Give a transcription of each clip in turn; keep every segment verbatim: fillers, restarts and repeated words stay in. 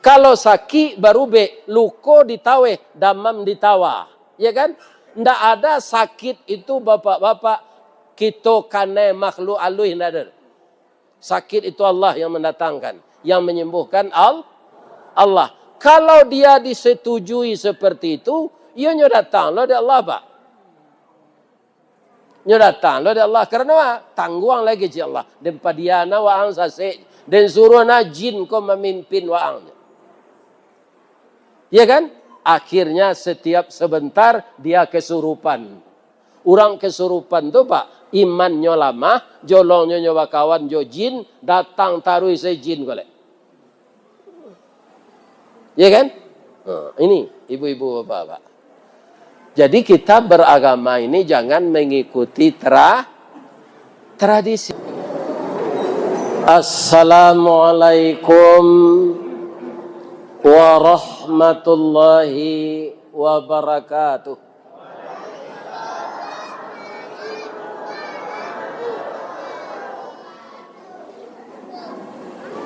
Kalau sakik barubek, luko ditaweh, damam ditawa. Ya kan? Ndak ada sakit itu, bapak-bapak, kito kanai makhluk aluih, ndak ada. Sakit itu Allah yang mendatangkan, yang menyembuhkan, Al-, Allah. Kalau dia disetujui seperti itu, iyo nyo datang lo dari Allah, Pak. Nyo datang lo dari Allah. Karano tangguang lagi cik Allah. Den padiana waang sasek. Den suruh na jin ko mamimpin waang. Ya kan? Akhirnya setiap sebentar dia kesurupan. Urang kesurupan tu, Pak, imannyo lamah, jolongnyo nyo bakawan jo jin, datang taruih se jin ko lek. Ya kan? Ha, ini ibu-ibu, bapak-bapak. Jadi kita beragama ini jangan mengikuti tra-, tradisi. Assalamualaikum warahmatullahi wabarakatuh.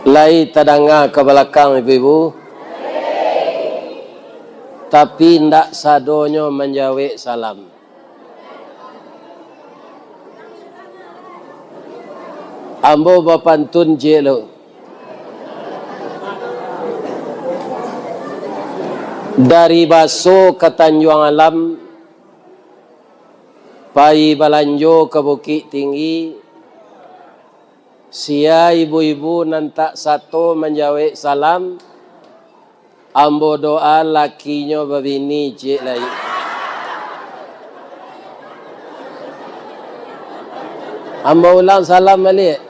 Lai tadanga ka balakang, ibu-ibu? Tapi, indak sadonyo manjawek salam. Ambo bapantun ciek lo. Dari Baso ka Tanjuang Alam, pai balanjo ka Bukik Tinggi, sia ibu-ibu nan tak sato manjawek salam, ambo doa lakinyo babini ciek lai. Ambo ulang salam baliak.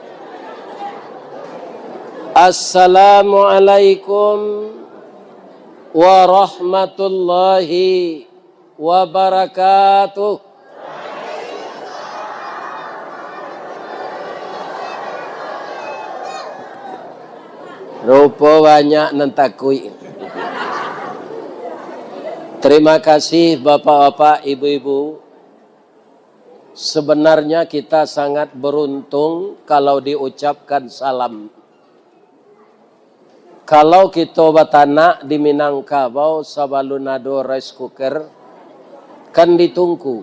Assalamualaikum warahmatullahi wabarakatuh. Rupo banyak nan takuik. Terima kasih, bapak-bapak, ibu-ibu. Sebenarnya kita sangat beruntung kalau diucapkan salam. Kalau kito batanak di Minangkabau, sabalun ado rice cooker, kan ditungku.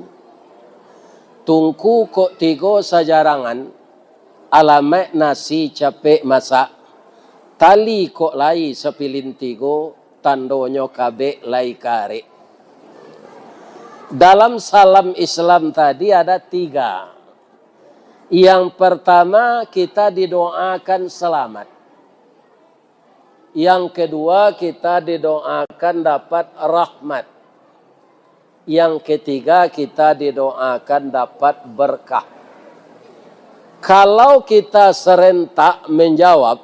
Tungku kok tigo sajarangan, alamaik nasi capek masak, tali kok lai sapilin tigo, tandonyo kabek lai karek. Dalam salam Islam tadi ada tiga. Yang pertama, kita didoakan selamat. Yang kedua, kita didoakan dapat rahmat. Yang ketiga, kita didoakan dapat berkah. Kalau kita serentak menjawab,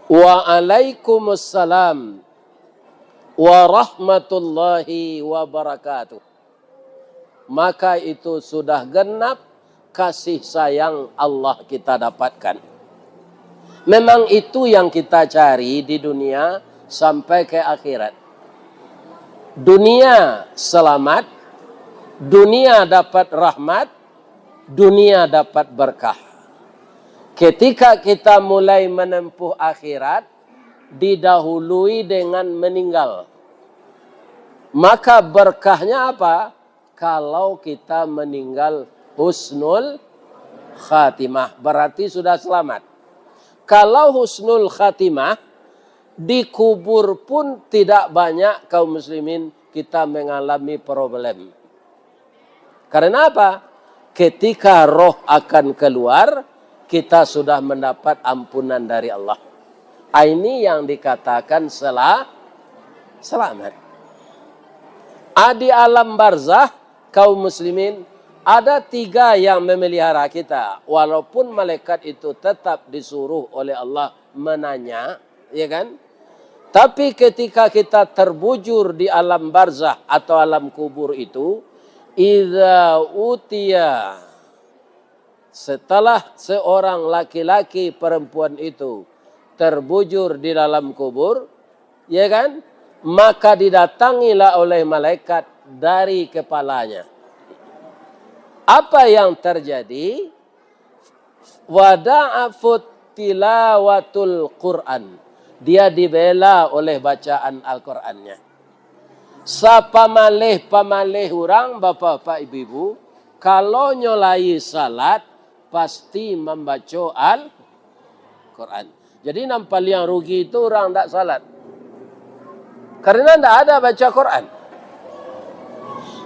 "Waalaikumsalam warahmatullahi wabarakatuh," maka itu sudah genap kasih sayang Allah kita dapatkan. Memang itu yang kita cari di dunia sampai ke akhirat. Dunia selamat, dunia dapat rahmat, dunia dapat berkah. Ketika kita mulai menempuh akhirat, didahului dengan meninggal. Maka berkahnya apa? Kalau kita meninggal husnul khatimah, berarti sudah selamat. Kalau husnul khatimah, dikubur pun tidak banyak, kaum muslimin, kita mengalami problem. Karena apa? Ketika roh akan keluar, kita sudah mendapat ampunan dari Allah. Ah, ini yang dikatakan sela-, selamat. Ah, di alam barzah, kaum muslimin, ada tiga yang memelihara kita. Walaupun malaikat itu tetap disuruh oleh Allah menanya, ya kan? Tapi ketika kita terbujur di alam barzah atau alam kubur itu, idza utiya, setelah seorang laki-laki perempuan itu terbujur di dalam kubur, ya kan? Maka didatangilah oleh malaikat dari kepalanya. Apa yang terjadi? Wada'afut tilawatul Quran. Dia dibela oleh bacaan Al-Qur'annya. Sapamaleh-pamaleh urang, bapak-bapak, ibu-ibu, kalau nyo lai salat, pasti mambaco Al-Qur'an. Jadi, nan paliang rugi itu urang ndak salat. Karena ndak ada baca Qur'an.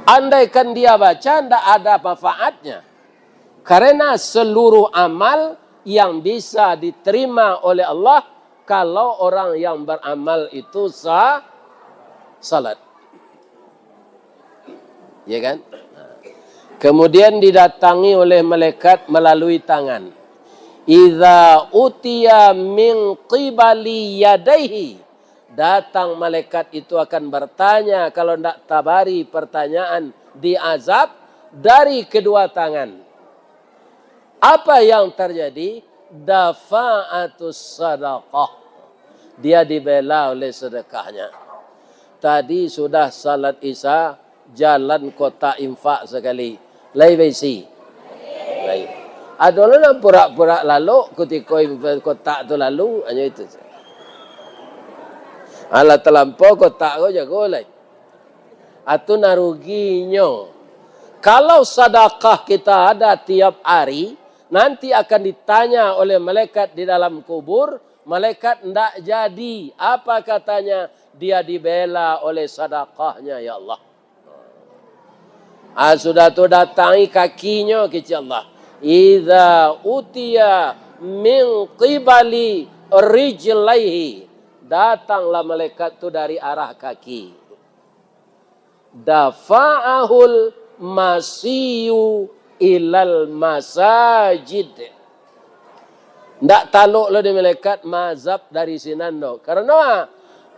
Andaikan dia baca, ndak ada manfaatnya. Karena seluruh amal yang bisa diterima oleh Allah kalau orang yang beramal itu sa-, salat. Ya kan? Kemudian didatangi oleh malaikat melalui tangan. "Idza utiya min qibali yadaihi." Datang malaikat itu akan bertanya, kalau ndak tabari pertanyaan, diazab dari kedua tangan. Apa yang terjadi? Dafa'atus sadaqah. Dia dibela oleh sedekahnya. Tadi sudah salat Isya, jalan kotak infak sakali. Lai baisi? Lai. Ado lo nan purak-purak lalok kutiko infak kotak tu lalu, hanyo itu. Alah talampau kotak ko jago lai. Atu nan ruginyo. Kalau sadakah kita ada tiap hari, nanti akan ditanya oleh malaikat di dalam kubur, malaikat ndak jadi. Apa katanya? Dia dibela oleh sadakahnya, ya Allah. Ah, sudah tu datangi kakinyo, kecek Allah. "Idza utiya min qibali rijlaihi." Datanglah malaikat tu dari arah kaki. "Dafa'ahul masiyu ilal masajid." Ndak talok lo di malaikat maazab dari sinan do. Karano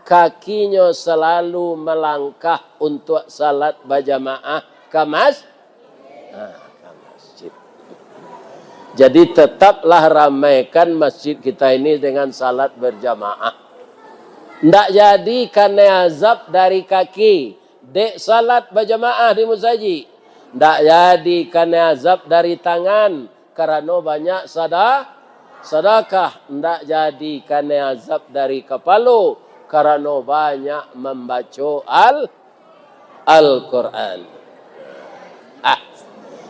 kakinyo salalu malangkah untuak salat bajamaah ka mas-, ha, ka masjid. Jadi, tetaplah ramaikan masjid kita ini dengan salat berjamaah. Ndak jadi kanai azab dari kaki, dek salat bajamaah di musajik. Ndak jadi kanai azab dari tangan, karano banyak sada-, sadakah. Ndak jadi kanai azab dari kapalo, karano banyak mambaco Al-, Al-Quran. Ah,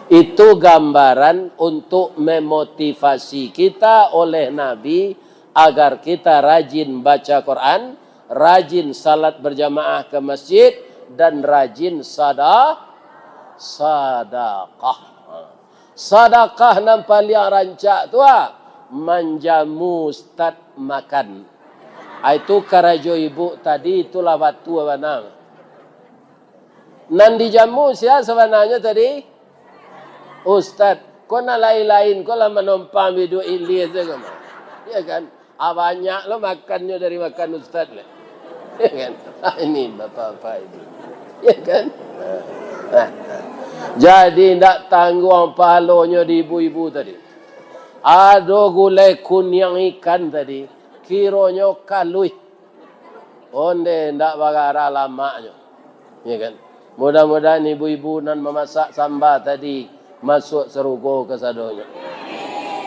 itu gambaran untuk memotivasi kita oleh Nabi agar kita rajin baca Quran, rajin salat berjamaah ke masjid, dan rajin sada-, sadakah. Sadakah nan paliang rancak tu, ah, manjamu ustad makan. Ah, itu karajo ibu tadi, itulah batua bana. Nan dijamu sia sabananyo tadi? Ustad. Kok nan lain-lain, kok lah manompang biduak ilia tu kan? Ya kan? Ah, banyak lo makannyo dari makan ustad lah. Ya kan? Ah, ini bapak-bapak ini. Ya kan? Nah, nah. Jadi, ndak tangguang pahalonyo di ibu-ibu tadi. Ado gulai kuniang ikan tadi, kironyo kaluih. Onde ndak bagarah lamaknyo. Ya kan? Mudah-mudahan ibu-ibu nan mamasak samba tadi masuak sarugo kasadonyo.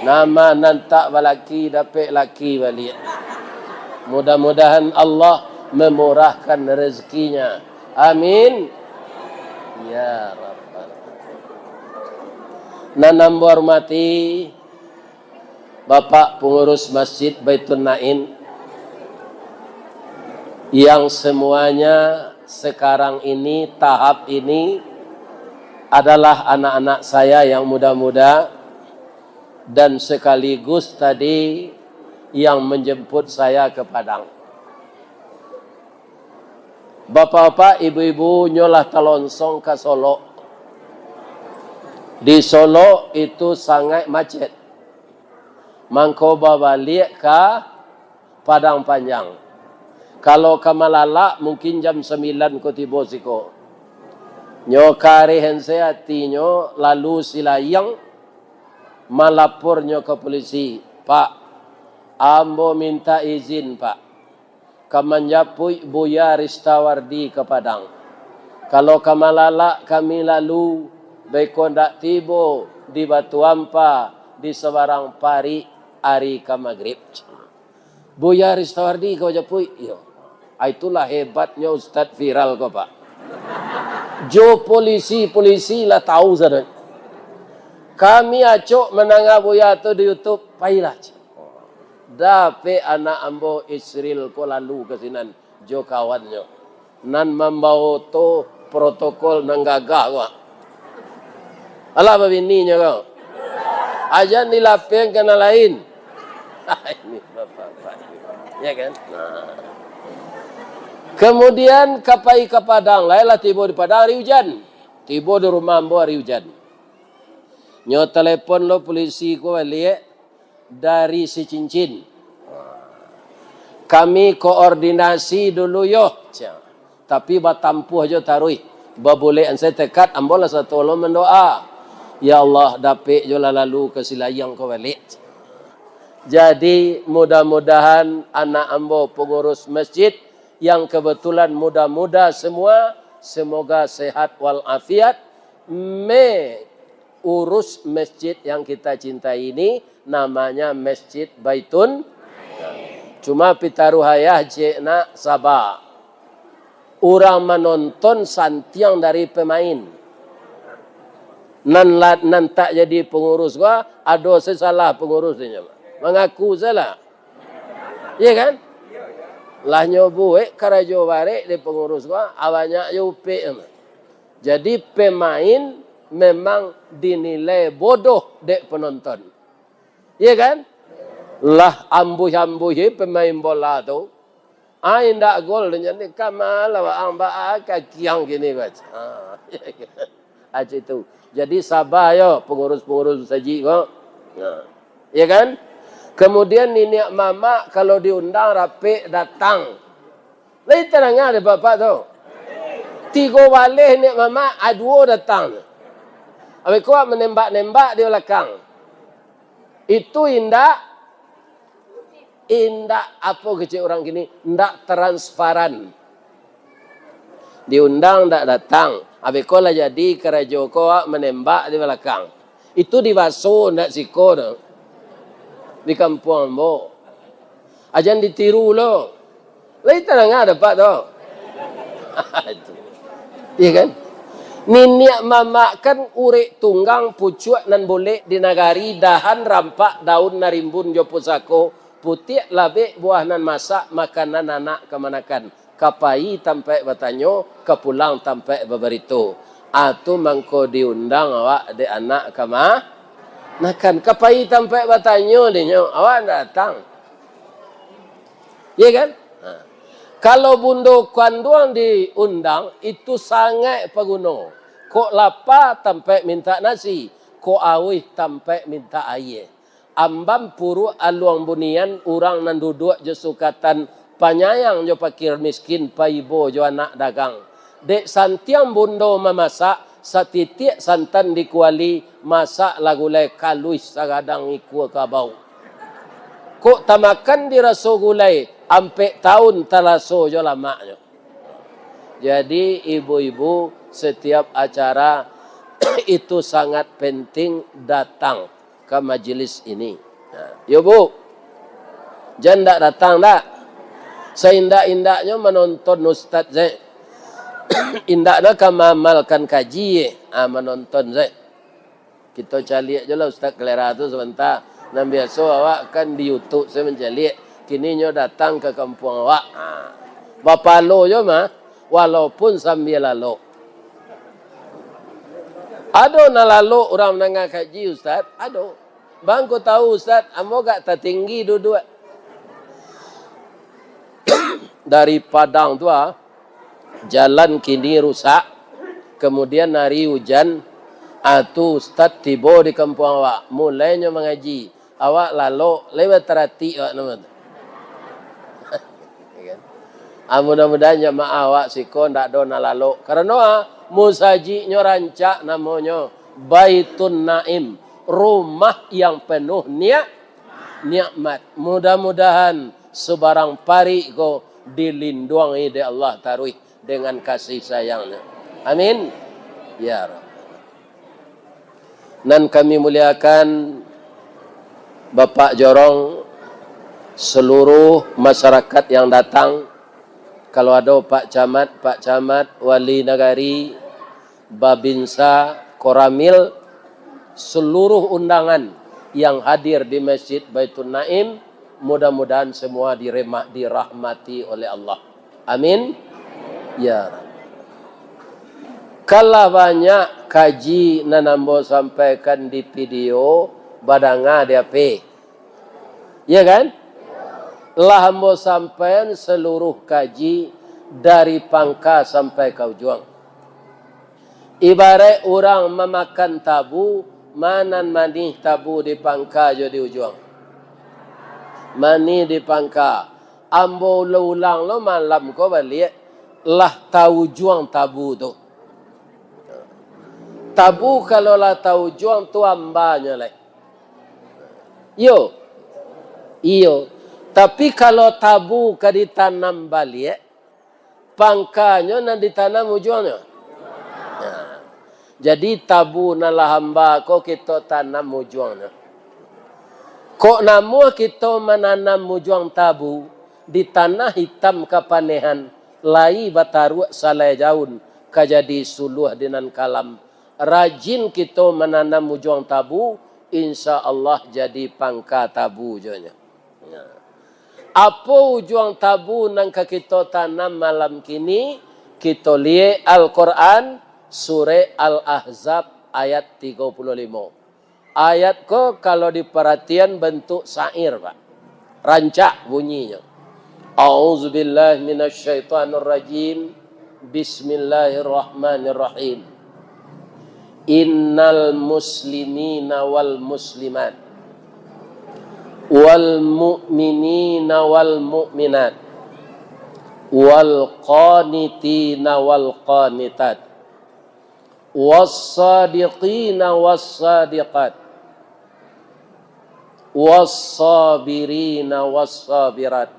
Nan ma nan tak balaki dapek laki baliak. Mudah-mudahan Allah memurahkan rezekinya. Amin. Ya Rabbal. Nan ambo hormati, Bapak Pengurus Masjid Baitun Naim, yang semuanya sekarang ini, tahap ini, adalah anak-anak saya yang muda-muda dan sekaligus tadi yang menjemput saya ke Padang. Bapak-bapak, ibu-ibu, nyo lah talonsong ka Solok. Di Solok itu sangaik macet. Mangko babaliak ka Padang Panjang. Kalau ka Malalak, mungkin jam sambilan ko tibo siko. Nyo kareh ensek atinyo, lalu silayang malapornyo ka polisi, "Pak, ambo minta izin, Pak, ka manjapuik Buya Ristawardi ka Padang. Kalau ka Malalak kami lalu, beko ndak tibo di Batu Ampa di sabarang parik ari ka magrib." Buya Ristawardi ka Bajapuik? Iyo. Ah, itulah hebatnyo Ustaz viral ko, Pak. Jo polisi-polisi lah tahu sadonyo. Kami acok mandanga Buya tu di YouTube, pailah. Dapek anak ambo Isril ko lalu ka sinan jo kawannyo. Nan mambawo tu protokol nan gagah ko. Alah babininyo ko. Ajan dilapehkan ka nan lain. Ini bapak-bapak. Ya kan? Nah. Kemudian ka pai ka Padang, lai lah tibo di Padang ari ujan. Tibo di rumah ambo ari ujan. Nyo telepon lo polisi ko baliak dari Sicincin. Kami koordinasi dulu yo, cia. Tapi batampuah jo taruih. Babulek ansai tekad, ambo lah satolo mandoa. Ya Allah, dapek jo lah lalu ka Silayang ko baliak. Jadi, mudah-mudahan anak ambo pengurus masjid yang kebetulan muda-muda semua, semoga sehat walafiat, me urus masjid yang kita cintai ini, namanya Masjid Baitun. Cuma pitaruah ayah, cek nak, saba. Urang manonton santiang dari pemain. Nan la-, nan tak jadi pengurus ko, ado salah pengurus inyo. Mangaku salah. Iya kan? Lah nyo buek karajo barek di pengurus ko, a banyak jo upek. Jadi, pemain memang dinilai bodoh dek penonton. Iya kan? Lah ambuih-ambuih pemain bola tu. Ah, indak gol, jadi kama lah waang baa kakiang kini, baca. Ah, iya kan? Ah, cak itu. Jadi, saba yo pengurus-pengurus masajik ko. Nah. Iya kan? Kemudian, niniak mamak kalau diundang rapek datang. Lai tadanga dek bapak tu. Tigo baleh niniak mamak, a duo datang. Abih ko manembak-nembak di balakang. Itu indak, indak apo kecek urang kini, indak transparan. Diundang ndak datang. Abih ko lah jadi karajo ko manembak di balakang. Itu di Baso, ndak siko tu. Di kampuang ambo. Ajan ditiru lo. Lai tadanga dek bapak tu. Itu. Iya kan? Niniak mamak kan urek tunggang pucuak nan bulek di nagari, dahan rampak daun nan rimbun jo pusako, putiak labek buah nan masak, makanan anak kamanakan. Ka pai tampaik batanyo, ka pulang tampaik babarito. A tu mangko diundang awak dek anak kama-, nakan. Ka pai tampaik batanyo dinyo, awak ndak datang. Iya kan? Ha. Kalau bundo kanduang diundang, itu sangaik paguno. Kok lapa tampaik mintak nasi, kok auih tampaik mintak aia. Amban puruak aluang bunian, urang nan duduak jo sukatan, panyayang jo pakir miskin, paibo jo anak dagang. Dek santiang bundo mamasak, satitiak santan di kuali, masak lah gulai kaluih sagadang ikua kabau. Kok tamakan diraso gulai, ampek taun talaso jo lamaknyo. Jadi, ibu-ibu, setiap acara itu sangat penting datang ka majelis ini. Nah, yo, Bu. Jan ndak datang, ndak? Saindak-indaknyo manonton ustaz se. Indaknyo ka maamalkan kaji, ah, manonton se. Kito caliak jo lah Ustaz Kalera tu sabanta. Nan biaso awak kan di YouTube se mancaliak. Kini nyo datang ka kampuang awak. Ah. Bapalo jo mah, walaupun sambia lalok. Ado nan lalok urang mandanga kaji, Ustaz? Ado. Bang, ko tahu, Ustaz, ambo agak tatinggi duduak. Dari Padang tu, ah, jalan kini rusak, kemudian hari ujan, ah, tu Ustaz tibo di kampuang awak, mulainyo mangaji. Awak lalok, lai bataratik awak namo tu. Ya kan? Ah, mudah-mudahan jamaah awak siko ndak ado nan lalok. Karano, ah, musajiknyo rancak, namonyo Baitun Naim, rumah yang penuh nia-, nikmat. Mudah-mudahan subarang parik ko dilinduangi dek Allah taruih dengan kasih sayang-Nyo. Amin. Ya Rabb. Nan kami muliakan, Bapak Jorong, Seluruh masyarakat yang datang, kalau ado Pak Camat, Pak Camat, Wali Nagari, Babinsa, Koramil, seluruh undangan yang hadir di Masjid Baitun Naim, mudah-mudahan semua direma-, dirahmati oleh Allah. Amin. Ya Rabbi. Kalah banyak kaji nan ambo sampaikan di video, badanga di H P. Ya kan? Lah ambo sampaian saluruh kaji dari pangka sampai ka ujuang. Ibaraik urang mamakan tabu, ma nan manih tabu di pangka jo di ujuang? Manih di pangka. Ambo ulang-ulang lo malam ko baliak, lah taujuang tabu tu. Tabu kalau lah taujuang tu ambanyo lai. Iyo. Iyo. Tapi kalau tabu ka ditanam baliak, pangkanyo nan ditanam ujuangnyo. Nah. Jadi tabu nan lah amba ko kito tanam ujuangnyo. Kok namuah kito mananam ujuang tabu di tanah itam kapanehan, lai bataruak salai jaun, ka jadi suluah di nan kalam. Rajin kito mananam ujuang tabu, insya Allah jadi pangka tabu jonyo. Nah. Apo ujuang tabu nan ka kito tanam malam kini? Kito liek Al-Quran, Surek Al-Ahzab ayat tigo puluah limo. Ayat ko kalau diparatian bantuak syair, Pak. Rancak bunyinyo. A'udzubillahi minasyaitonirrajim. Bismillahirrahmanirrahim. Innal muslimina wal muslimat, wal mu'minina wal mu'minat, wal qanitina wal qanitat, was sadiqina was sadiqat, was sabirina was sabirat,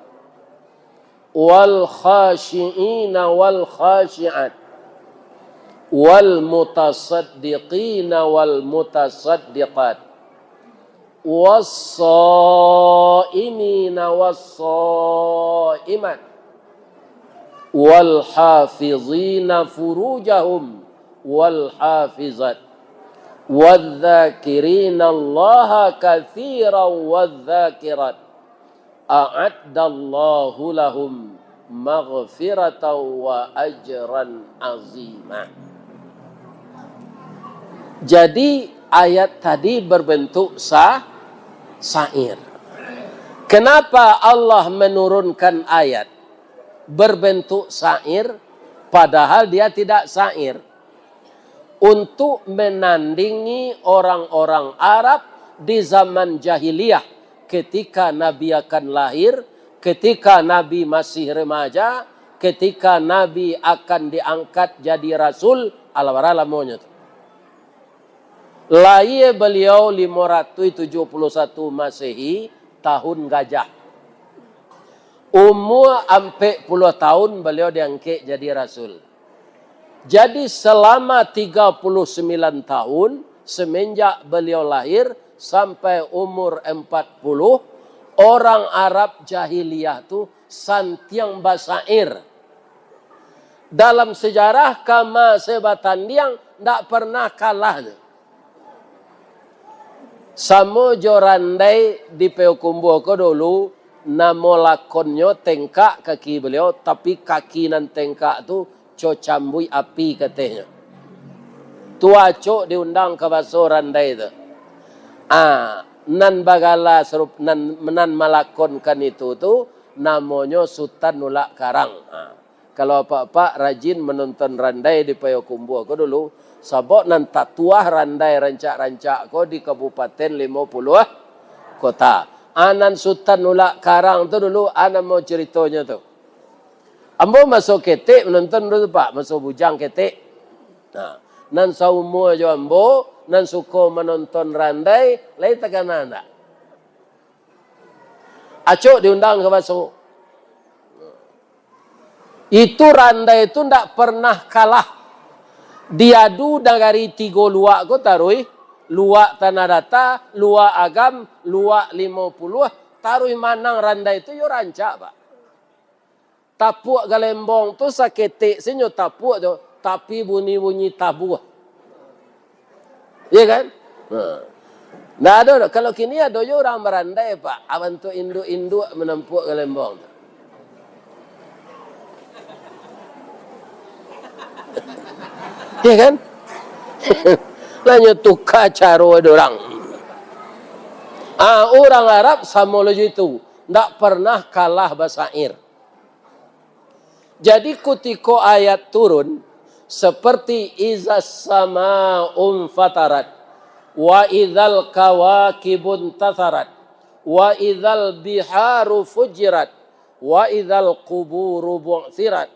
wal khasyiina wal khasyiat, wal mutasaddiqina wal mutasaddiqat, was shaimina was shaimat, wal hafizina furujahum wal hafizat, wadz dzakirinallaha katsiran wadz dzakirat, a'addallahu lahum maghfiratan wa ajran azima. Jadi, ayat tadi berbentuk sa-, syair. Kenapa Allah menurunkan ayat berbentuk syair, padahal dia tidak syair? Untuk menandingi orang-orang Arab di zaman jahiliyah, ketika Nabi akan lahir, ketika Nabi masih remaja, ketika Nabi akan diangkat jadi rasul, alah bara lamonyo tu. Lahia baliau limo ratuih tujuah puluah satu Masehi, tahun gajah. Umua ampek puluah tahun baliau diangkek jadi rasul. Jadi, salama tiga puluah sambilan tahun, semenjak baliau lahir sampai umur empat puluh, orang Arab jahiliyah tu santiang basyair. Dalam sejarah, kama se batandiang, ndak pernah kalah. Samo jo randai di Payokumbuah ko dulu, namo lakonnyo tengkak kaki baliau, tapi kaki nan tengkak tu co cambuik api katehnyo. Tu acok diundang ka baso randai tu. Ah, nan bagala sarup-, nan, nan malakonkan itu tu, namonyo Sutan Ulak Karang. Ah. Kalau apak-apak rajin manonton randai di Payokumbuah ko dulu, sabab nan tatuah randai rancak-rancak ko di Kabupaten Limo Puluah Kota. Ah, nan Sutan Ulak Karang tu dulu, ah, namo caritonyo tu. Ambo maso ketek manonton dulu tu, Pak, maso bujang ketek. Nah, nan saumua jo ambo, nan suko manonton randai, lai takana ndak? Acok diundang ka baso. Itu randai tu ndak pernah kalah. Diadu nagari tigo luak ko taruih, luak Tanah Data, luak Agam, luak Limo Puluah, Taruih manang randai tu yo rancak, Pak. Tapuak galembong tu saketek se nyo tapuak tu, tapi bunyi-bunyi tabuah. Iya kan? Nah. Ndak ado doh. Kalau kini ado jo urang barandai, Pak. Aban tu induak-induak manampuak galembong tu. Iya kan? Lah nyo tuka caro dek urang. Ah, urang Arab samo lo jo itu. Ndak pernah kalah basair. Jadi, kutiko ayat turun, seperti "Izas sama'un fatarat, wa izal kawakibun tasarat, wa izal biharu fujirat, wa izal kuburu bu'sirat,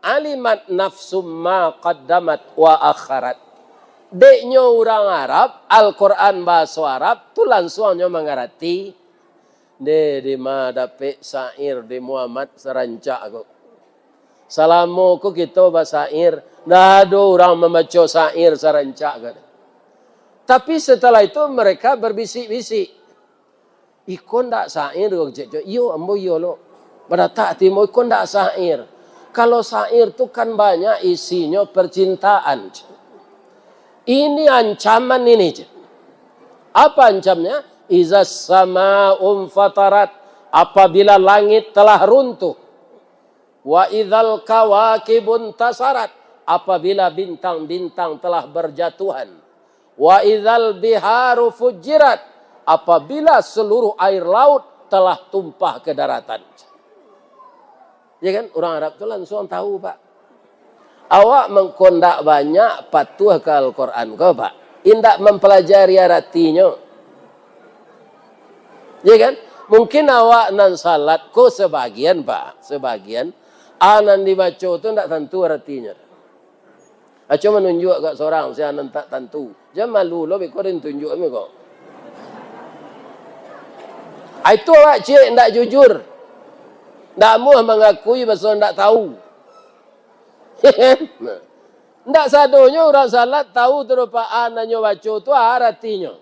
alimat nafsum ma qaddamat wa akharat." Deknyo urang Arab, Al-Quran bahaso Arab tu lansuang nyo mangarati. Nde, dima dapek sair di Muhammad sarancak ko. Salamo ko kito basair, ndak ado urang mambaco sair sarancak ko. Tapi setelah itu mereka berbisik-bisik, "Iko ndak sair ko, Cek, Cek?" "Iyo, ambo iyo lo." Badatak ati ambo, "Iko ndak sair." Kalau sair tu kan banyak isinyo percintaan, Cek. Ini ancaman ini, Cek. Apa ancamnya? "Izas sama'un fatarat," apabila langit telah runtuh. "Wa izal kawakibun tasarat," apabila bintang-bintang telah berjatuhan. "Wa izal biharu fujirat," apabila seluruh air laut telah tumpah ke daratan. Ya kan? Urang Arab tu lansuang tahu, Pak. Awak mangko ndak banyak patuah ka Al-Quran ko, Pak. Indak mampalajari aratinyo. Ya kan? Mungkin awak nan salat ko sabagian, Pak. Sabagian. A nan dibaco tu ndak tantu aratinyo. Aco manunjuak ka sorang, sia nan tak tantu. Jan malu lo beko den tunjuak kami ko. Ai tu awak ciek ndak jujur. Ndak amuah mangakui baso ndak tahu. Ndak sadonyo urang salat tahu tu rupa a nan nyo baco tu aratinyo.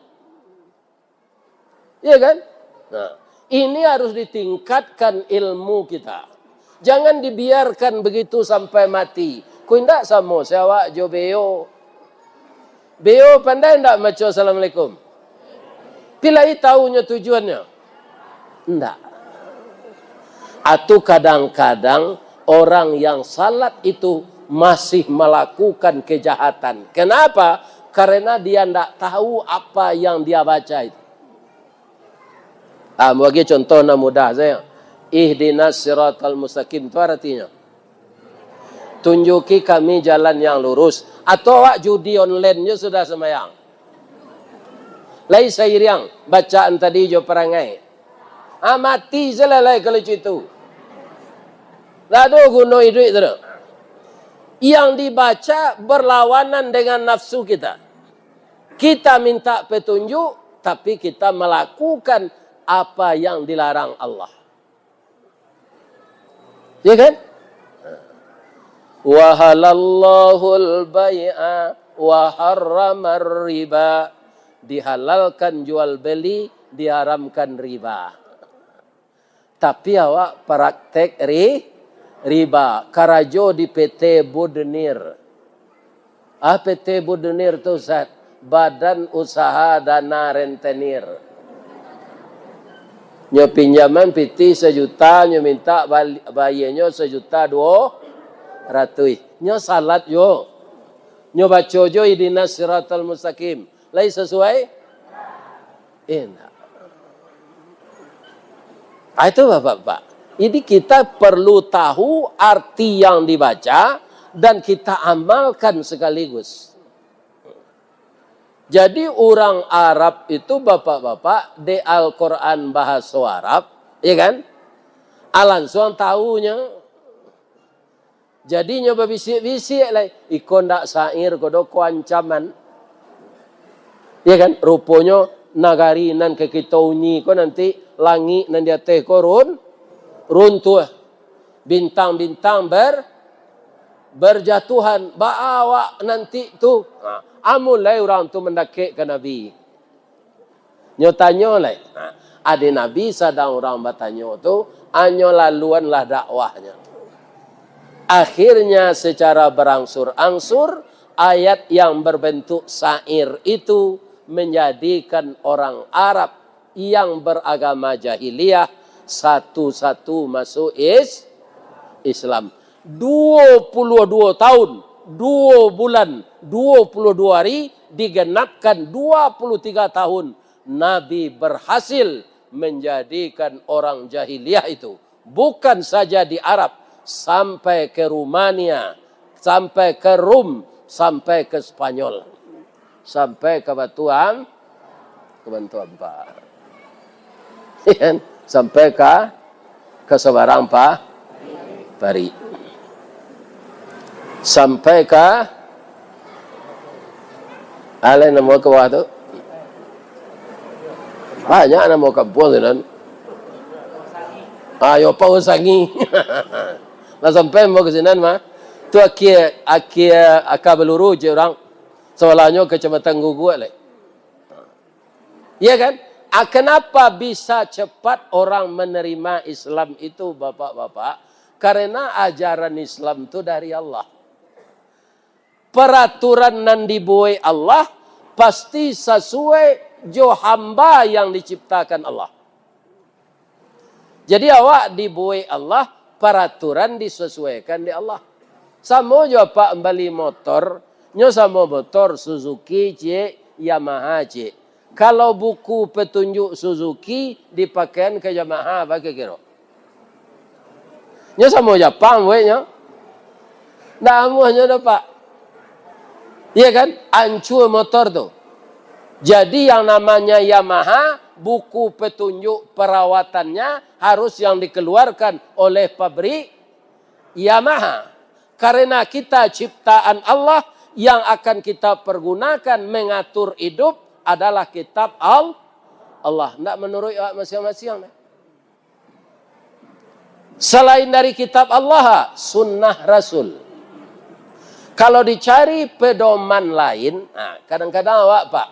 Iya kan? Nah, ini harus ditingkatkan ilmu kita. Jangan dibiarkan begitu sampai mati. Ko indak samo se awak jo beo. Beo pandai ndak maco assalamualaikum? Pilai tahu nyo tujuannyo? Ndak. Atau kadang-kadang orang yang salat itu masih melakukan kejahatan. Kenapa? Karena dia ndak tahu apa yang dia baca itu. Ah, bagi contoh nan mudah sajo. "Ihdinas siratal mustaqim" tu aratinyo, "Tunjuki kami jalan yang lurus." Atau awak judi online jo sudah sambayang. Lai sairiang bacaan tadi jo parangai. Ah, mati sajo lah lai kalau cak itu. Ndak ado guno iduik tu doh. Yang dibaca berlawanan dengan nafsu kita. Kita minta petunjuk, tapi kita melakukan apa yang dilarang Allah. Ya kan? "Wa halallahul bai'a wa harramar riba." Dihalalkan jual beli, diharamkan riba. Tapi awak praktek ri-, riba, karajo di P T Budnir. Ah, P T Budnir tu, Ustaz, Badan Usaha Dana Rentenir. Nyo pinjaman pitih sajuta, nyo minta bali-, bayianyo sajuta duo ratuih. Nyo salat juo. Nyo baco juo ihdinas siratal mustaqim. Lai sasuai? Indak. Ah, itu, Bapak-bapak. Jadi, kita perlu tahu arti yang dibaca dan kita amalkan sekaligus. Jadi, urang Arab itu, Bapak-bapak, di Al-Quran bahaso Arab, ya kan? Ah, lansuang tahunyo. Jadi nyo babisiak-bisiak lai, "Iko ndak syair ko doh, ko ancaman." Ya kan? Ruponyo nagari nan ka kito uni ko nanti, langik nan di ateh ko run-, runtuah. Bintang-bintang ber-, berjatuhan. Baa awak nanti tu? Ha, amun lai urang tu mandakek ka Nabi. Nyo tanyo lai, ha, Ade Nabi sadang urang batanyo tu, hanyo laluanlah dakwahnyo. Akhirnya secara berangsur-angsur, ayat yang berbentuk syair itu menjadikan orang Arab yang beragama jahiliyah satu-satu masuk is-, Islam. Dua puluh dua tahun, dua bulan, dua puluh dua hari, digenapkan dua puluh tiga tahun, Nabi berhasil menjadikan orang jahiliyah itu, bukan saja di Arab, sampai ke Rumania, sampai ke Rum, sampai ke Spanyol, sampai ke Batu Am-, ke Batu Ampar. Sampai ka, ka Sabarang pa-, Parik. Sampai ka, alai namo ka bawah tu? Banyak namo kampuang sinan. Ah, yo, Pau Sangi. Lah sampai namo ka sinan mah. Tu akhia, akhia aka baluru je urang. Sabalahnyo Kacamatan Guguak lai. Ya kan? Ah, kenapa bisa cepat orang menerima Islam itu, Bapak-bapak? Karena ajaran Islam tu dari Allah. Peraturan nan dibuek Allah pasti sasuai jo hamba yang diciptakan Allah. Jadi, awak dibuek Allah, paraturan disesuaikan dek Allah. Samo jo apak mambali motor, nyo samo motor Suzuki ciek, Yamaha ciek. Kalau buku petunjuk Suzuki dipakaian ka Yamaha, baa kiro-kiro? Nyo samo Japang bueknyo. Ndak amuahnyo doh, Pak. Iya kan? Ancua motor tu. Jadi, yang namanya Yamaha, buku petunjuk perawatannya harus yang dikeluarkan oleh pabrik Yamaha. Karena kita ciptaan Allah, yang akan kita pergunakan mengatur hidup adalah kitab Al-, Allah. Ndak menurut awak masiang-masiang, nah. Selain dari kitab Allah, sunnah Rasul. Kalau dicari pedoman lain, nah, kadang-kadang awak, Pak,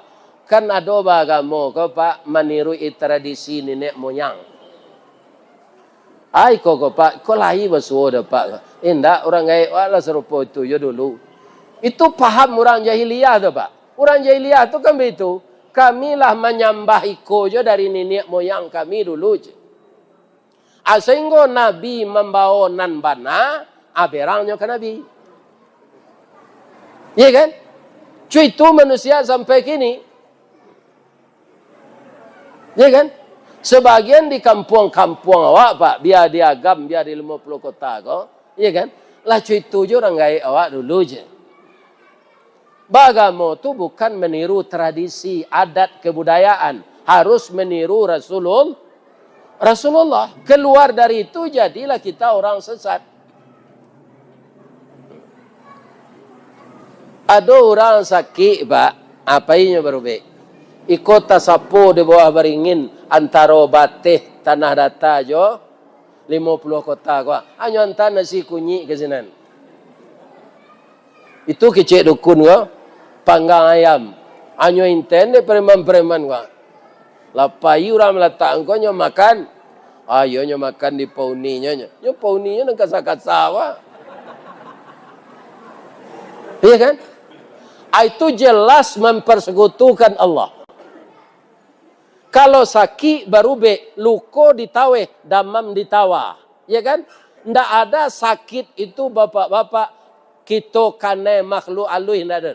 kan ado baagamo ko, Pak, maniruik tradisi niniak moyang. Ai, ko, ko, Pak, ko lai basuo doh, Pak. Indak, urang gaek awak lah sarupo itu jo dulu. Itu paham urang jahiliah tu, Pak. Urang jahiliah tu kan baitu. Kami lah manyambah iko jo dari niniak moyang kami dulu, cek. Ah, sahinggo Nabi mambao nan bana, ah, berangnyo ka Nabi. Iya kan? Cuitu manusia sampai kini. Iya kan? Sebagian di kampuang-kampuang awak, Pak, bia di Agam, bia di Limo Puluah Kota ko, iya kan? Lah cuitu jo urang gaek awak dulu je. Baagamo tu bukan meniru tradisi, adat, kebudayaan. Harus meniru Rasulul-, Rasulullah. Keluar dari itu, jadilah kita orang sesat. Ado urang sakik, Pak. Apo inyo barubek? Iko tasapo di bawah baringin antaro Bateh, Tanah Data jo Limo Puluah Kota ko. Anyo anta nasi kunyik ka sinan. Itu kecek dukun ko, panggang ayam. Anyo inten dek preman-preman ko. Lah pai urang malatak ko nyo makan. Ayo nyo makan di pauninyo, nyo. Nyo pauninyo nan kasa-kasa, Pak. Iya kan? Ah, itu jelas mempersekutukan Allah. Kalau sakik barubek, luko ditaweh, damam ditawa. Ya kan? Ndak ada sakit itu, bapak-bapak, kito kanai makhluk aluih, ndak ada.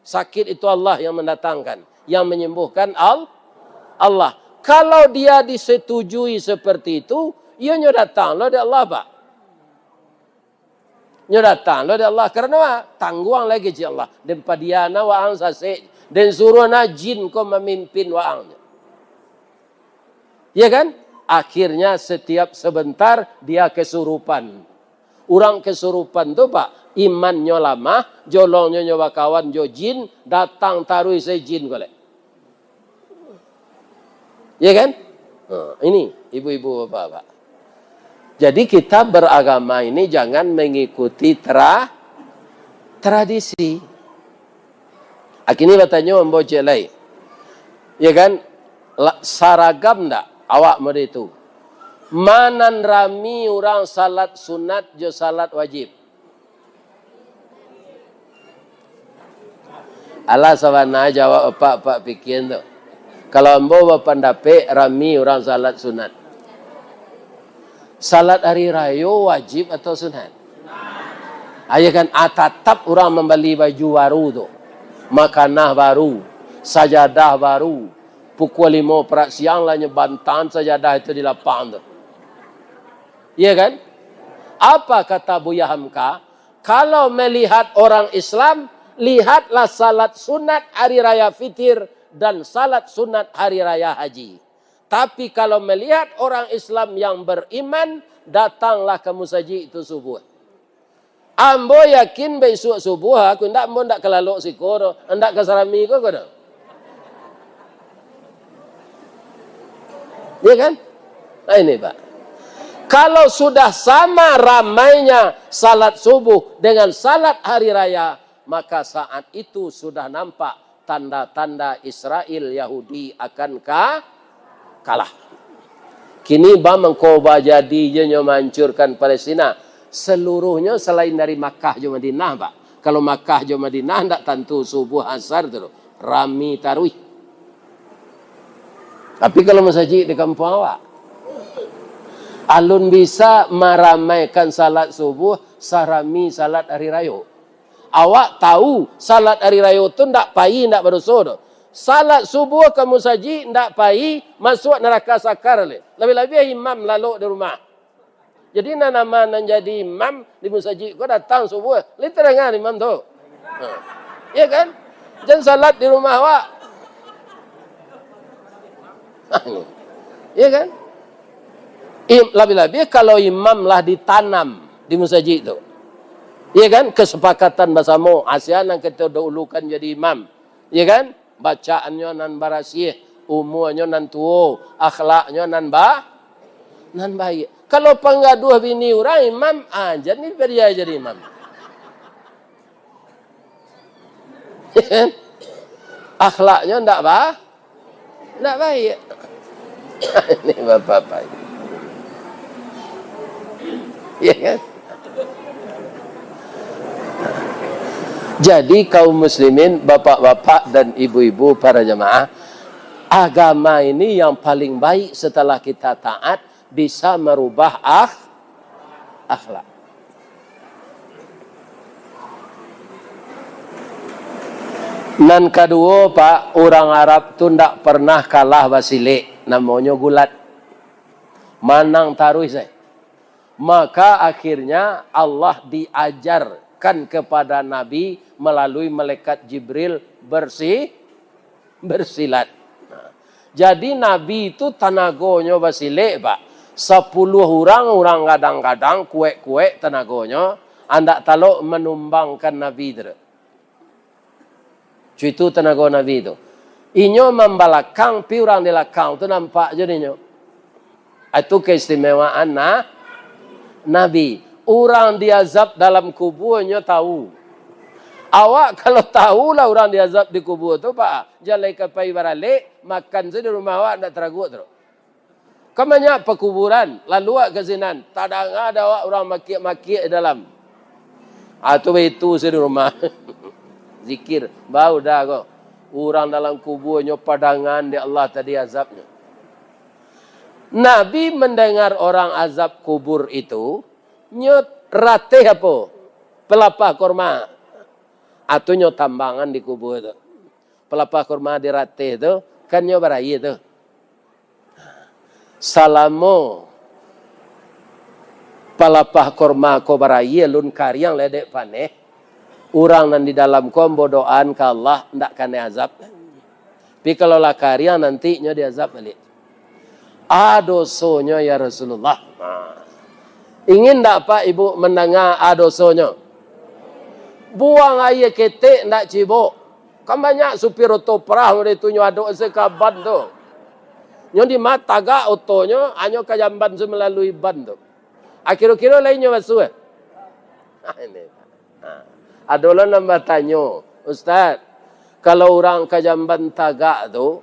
Sakit itu Allah yang mendatangkan, yang menyembuhkan Al-, Allah. Kalau dia disetujui seperti itu, iyo nyo datang lo dari Allah, Pak. Nyo datang lo dari Allah. Karano tangguang lagi cik Allah. Den padiana waang sasek. Den suruh na jin ko mamimpin waang. Ya kan? Akhirnya setiap sebentar dia kesurupan. Urang kesurupan tu, Pak, imannyo lamah, jolongnyo nyo bakawan jo jin, datang taruih se jin ko lek. Ya kan? Ha, ini, ibu-ibu, bapak-bapak. Jadi, kita beragama ini jangan mengikuti tra-, tradisi. Akini batanyo ambo cek lai. Ya kan? La-, saragam ndak awak model itu? Ma nan rami urang salat sunat jo salat wajib? Alah, sabana jawab apak-apak pikian tu. Kalau ambo bapandapek, rami urang salat sunat. Salat hari rayo wajib atau sunat? Ayo kan, ah, tatap urang mambali baju baru tu, makanah baru, sajadah baru, pukua limo parak siang lah nyo bantan sajadah itu di lapang tu. Iya kan? Apa kata Buya Hamka? Kalau melihat orang Islam, lihatlah salat sunat hari raya fitir dan salat sunat hari raya haji. Tapi kalau melihat orang Islam yang beriman, datanglah ka musajik tu subuh. Ambo yakin bisuak subuh, aku indak, ambo indak ka lalok siko doh, indak ka sarami ko, ko doh. Ya kan? Nah, ini, Pak. Kalau sudah sama ramainya salat subuh dengan salat hari raya, maka saat itu sudah nampak tanda-tanda Israel Yahudi akan ka-, kalah. Kini ba mangko bajadi je nyo mahancurkan Palestina. Seluruhnyo selain dari Makkah jo Madinah, Pak. Kalau Makkah jo Madinah, ndak tantu subuh asar tu, rami taruih. Tapi kalau masajik di kampuang awak, alun bisa maramaikan salat subuh sarami salat hari rayo. Awak tahu, salat ari rayo tu ndak pai, ndak badoso doh. Salat subuah ka musajik ndak pai, masuak naraka sakar lai. Labiah-labiah imam lalok di rumah. Jadi, nan nama nan jadi imam di musajik ko datang subuah, lai tadangaan imam tu. Ha. Iya kan? Jan salat di rumah awak. Iya kan? Im-, labiah-labiah kalau imam lah ditanam di musajik tu. Iya kan? Kesepakatan basamo, sia nan kito dahulukan jadi imam. Iya kan? Bacaannyo nan barasiah, umuanyo nan tuo, akhlaknyo nan ba-, nan baiak. Kalau panggaduah bini urang imam, ah, jan ni dia jadi imam. Akhlaknyo ndak ba-, ndak baiak. Ini bapak-bapak ini. Ya kan? Jadi, kaum muslimin, bapak-bapak dan ibu-ibu, para jamaah, agama ini yang paling baik setelah kita taat, bisa merubah akh-, akhlak. Nan kaduo, Pak, urang Arab tu ndak pernah kalah basilek, namonyo gulat. Manang taruih sae. Maka akhirnya Allah diajarkan kepada Nabi melalui malaikat Jibril bersi-, bersilat. Nah, jadi Nabi tu tanagonyo basilek, Pak. Sapuluah urang, urang gadang-gadang, kuek-kuek tanagonyo, andak talok manumbangkan Nabi tu. Cuitu tanago Nabi tu. Inyo mambalakang, pi urang di lakang tu nampak jo dinyo. Itu keistimewaan na-, Nabi. Urang diazab dalam kubua nyo tahu. Awak kalau tahulah urang diazab di kubua tu, Pak, jalai ka pai baralek, makan sajo di rumah awak, ndak taraguak tu. Kan banyak pakuburan, lalu awak ka sinan, tadanga dek awak urang makiak-makiak di dalam. Ah, tu baitu sajo di rumah. Zikir, bau dah ko. Urang dalam kubua nyo padangan dek Allah tadi azabnyo. Nabi mendengar orang azab kubur itu, nyo rateh apo? Palapah kurma. Atau nyo tambangan di kubua tu. Palapah kurma dirateh tu, kan nyo baraia tu. Salamo palapah kurma ko baraia, alun kariang lai dek paneh, urang nan di dalam ko ambo doaan ka Allah, ndak kanai azab. Tapi kalau lah kariang, nanti nyo diazab baliak. A dosonyo, ya Rasulullah. Ha. Ingin ndak Pak Ibu mandanga a dosonyo? Buang aia ketek ndak cibok. Kan banyak supir oto parah model tu, nyo adok se ka ban tu. Nyo di ma tagak otonyo, anyo ka jamban se malalui ban tu. Ah, kiro-kiro lai nyo basuah. Ah, ini. Ha. Ado lo nan batanyo, "Ustaz, kalau urang ka jamban tagak tu,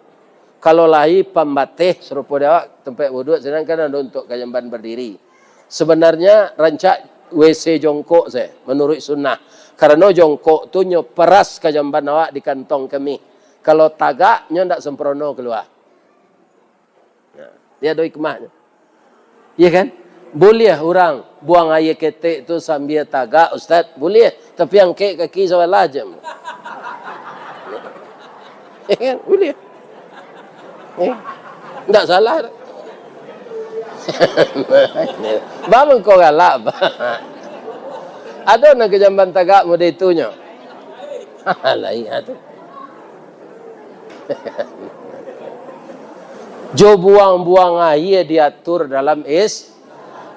Kalau lai pambateh sarupo di awak, tampek wuduak, sadangkan ado untuak ka jamban badiri. Sabananyo rancak W C jongkok se, manuruik sunnah. Karano jongkok tu nyo paras ka jamban awak di kantong kami. Kalau tagak, nyo ndak samprono kalua. Nah, dia ado hikmahnyo. Iya kan? Buliah urang buang aia ketek tu sambia tagak, Ustaz? Buliah. Tapi angkek kaki sabalah je. Iya kan? Buliah. Eh, ndak salah. Ba mangko galak, ba. Ado nan ka jamban tagak model itu nyo. Lain tu. Jo buang-buang aia diatur dalam is-,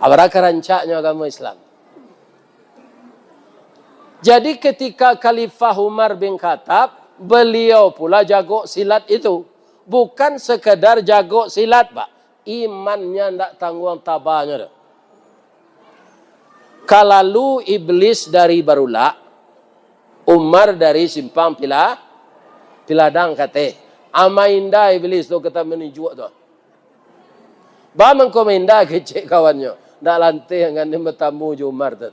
abaraka rancaknyo agamo Islam. Jadi, ketika Khalifah Umar bin Khattab, beliau pula jago silat itu. Bukan sekadar jago silat, Pak. Imannya ndak tangguang tabanyo doh. Kalalu Iblis dari Barulak, Umar dari Simpang Pila-, Piladang kateh. Ama inda Iblis tu kata maninjuak tu. Ba mangko mainda kecek kawannyo. Ndak lanteh anggan den batamu jo Umar tu.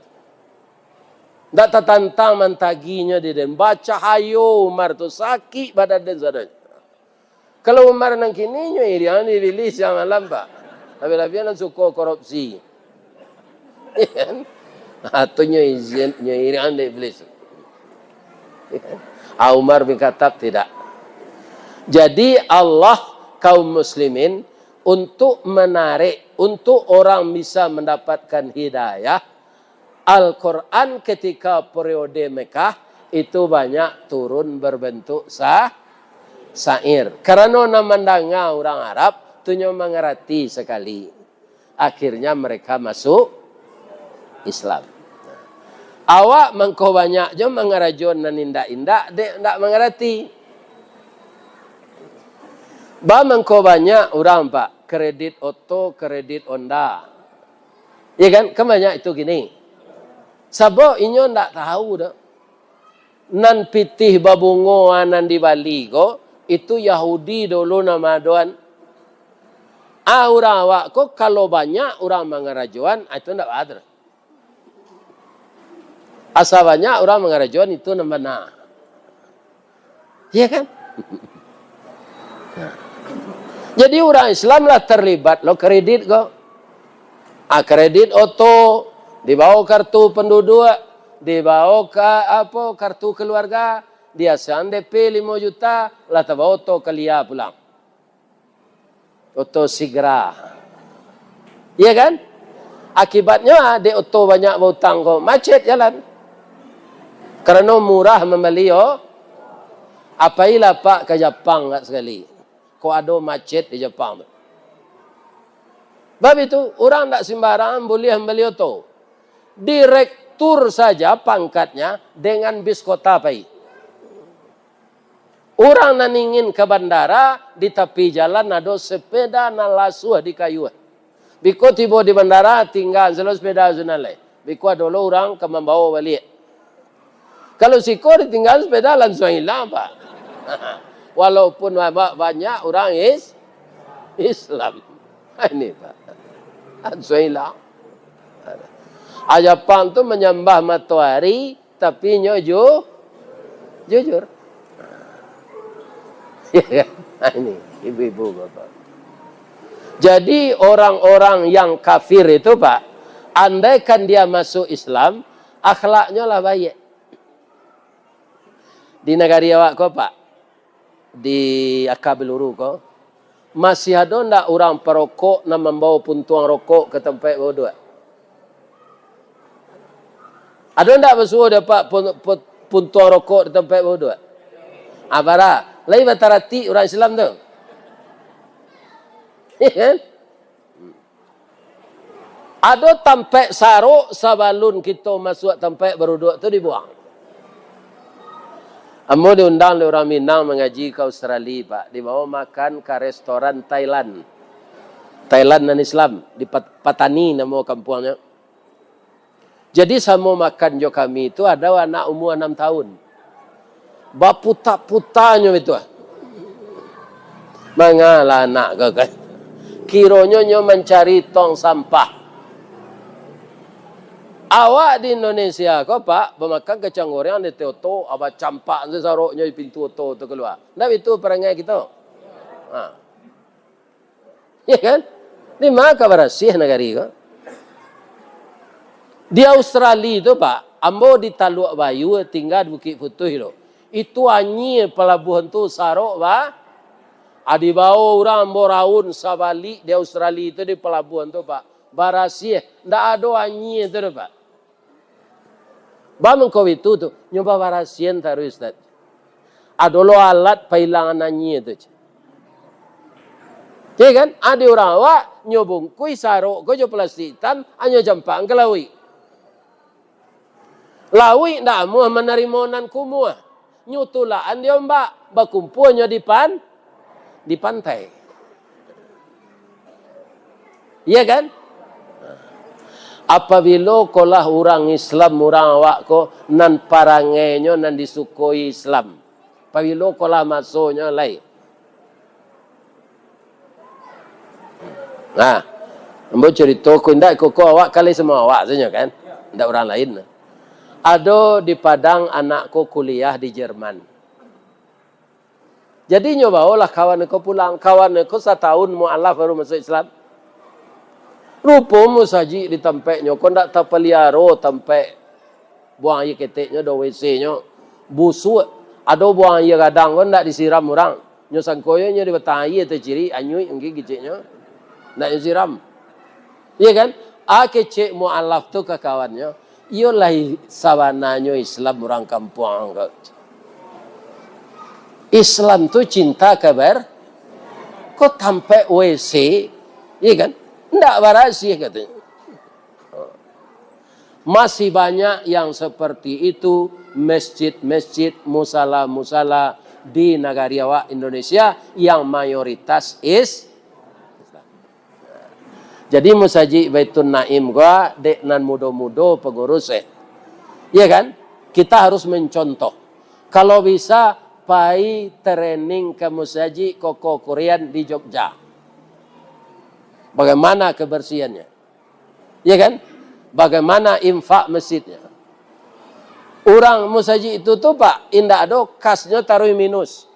Ndak tatantang mantaginyo di den. Bacahayo Umar tu, sakik badan den sadonyo. Kalau Umar nan kini, nyo iriang di Iblis siang malam, Pak. Labiah-labiah nan suko korupsi. Atau nyo izin, nyo iriang di Iblis. Ah, Umar bin Khattab tidak. Jadi, Allah, kaum muslimin, untuk menarik, untuk orang bisa mendapatkan hidayah, Al-Quran ketika periode Mekah itu banyak turun berbentuk sa-, syair. Karano nan mandanga urang Arab, tu nyo mangarati sakali. Akhirnya mereka masuk Islam. Awak mangko banyak jo mangarajoan nan indak-indak, dek ndak mangarati. Ba mangko banyak urang, Pak, kredit oto, kredit onda. Ya kan? Kan banyak itu kini. Sabab inyo ndak tahu doh. Nan pitih babungo nan di Bali ko, itu Yahudi dulu nan maadoan. Ah, urang awak ko, kalau banyak urang mangarajoan, ah, itu ndak batua. Asa banyak urang mangarajoan, itu nan bana. Iya kan? Jadi, urang Islam lah terlibat lo kredit ko. Ah, kredit oto, dibawa kartu penduduk, dibawa ka, apo, kartu keluarga, diasan D P limo juta, lah tabawa oto Calya pulang. Oto Sigra. Iya kan? Akibatnyo, ah, dek oto banyak bautang ko, macet jalan. Karano murah mambali, oh. Apailah, Pak, ka Japang gak sakali. Kok ado macet di Japang tu. Bab itu, urang ndak sembarangan buliah mambali oto. Direktur saja pangkatnya dengan bis kota pai. Urang nan ingin ka bandara, di tapi jalan ado sepeda nan lasuah di kayu. Biko tibo di bandara, tingga salo sepeda sunan lai. Biko ado lo urang ka mambawo baliak. Kalau siko ditingga sepeda, lansuang ilang, Pak. Walaupun ba-, banyak urang is-, Islam. Ini, Pak. Lansuang ilang. Japang tu manyambah matoari, tapi inyo ju-, jujur. Ya kan? Nah, ini, ibu-ibu, bapak. Jadi, orang-orang yang kafir itu, Pak, andaikan dia masuk Islam, akhlaknyo lah baik. Di nagari awak ko, Pak, di Aka Beluru ko, masih ado ndak urang parokok nan mambawa puntuang rokok ka tampek bauduak? Ado ndak basuo dapek pun-, pun-, puntuang rokok di tampek bauduak? Ah, bara. Lai bataratik urang Islam tu. Iya kan? Ado tampek sarok sabalun kito masuak tampek baruduak tu dibuang. Ambo diundang dek urang Minang mangaji ka Australia, Pak. Dibawa makan ka restoran Thailand. Thailand nan Islam, di Pat-, Patani namo kampuangnyo. Jadi, samo makan jo kami tu ado anak umua anam tahun. Baputa-putanyo itu, ah. Mangalah anak ko kan. Kironyo nyo mancari tong sampah. Awak di Indonesia ko, Pak, bamakan kacang goreng di ateh oto, abah campak tu saroknyo di pintu oto tu kalua. Ndak itu parangai kito? Ha. Ya kan? Di ma ka barasiah nagari ko? Di Australia tu, Pak, ambo di Taluak Bayu, tingga di Bukik Putuih tu. Itu anyia palabuahan tu, sarok ba-, a, dibao urang ambo raun sabalik di Australia tu di palabuahan tu, Pak. Barasiah, ndak ado anyia tu doh, Pak. Ba mangko itu tu, nyo babarasian taruih, Ustaz. Ado lo alat pailangan anyia tu, ceh. Ya kan? Ado urang awak, nyo bungkuih sarok ko jo plastik itam, anyo campakan ka lauik. Lauik ndak amuah manarimo nan kumuah. Nyo tulakan di ombak, bakumpua nyo di pan-, di pantai. Iya kan? Apabilo kolah urang Islam, urang awak ko, nan parangainyo nan disukoi Islam. Apabilo kolah masonyo lai. Nah, ambo carito ko indak, ko, ko awak kali samo awak sajo kan? Indak urang lain. Ado di Padang anak ko kuliah di Jerman. Jadi nyo baolah kawan ko pulang. Kawan ko satahun mualaf baru masuak Islam. Rupo musajik di tampeknyo ko ndak tapaliaro tampek buang aia keteknyo, do W C-nyo. Busuak. Ado buang aia gadang ko ndak disiram urang. Nyo sangko yo nyo di batang aia tacirik, anyuik mungkin keceknyo. Ndak nyo siram. Iya kan? A kecek mualaf tu ka kawannyo, iyo lai sabananyo Islam urang kampuang ko. Islam tu cinta kabar, ko tampek W C, iya kan? Ndak barasiah katonyo. Masih banyak yang seperti itu, masjid-masjid, musala-musala di nagari awak Indonesia yang mayoritas is-, Islam. Jadi, Musajik Baitun Naim ko, dek nan mudo-mudo pangurus, eh. Iya kan? Kita harus mencontoh. Kalau bisa, pai training ka Musajik Koko Kurian di Jogja. Bagaimana kebersihannya? Iya kan? Bagaimana infak masjidnya? Urang Musajik itu tu, Pak, indak ado kasnyo taruih minus.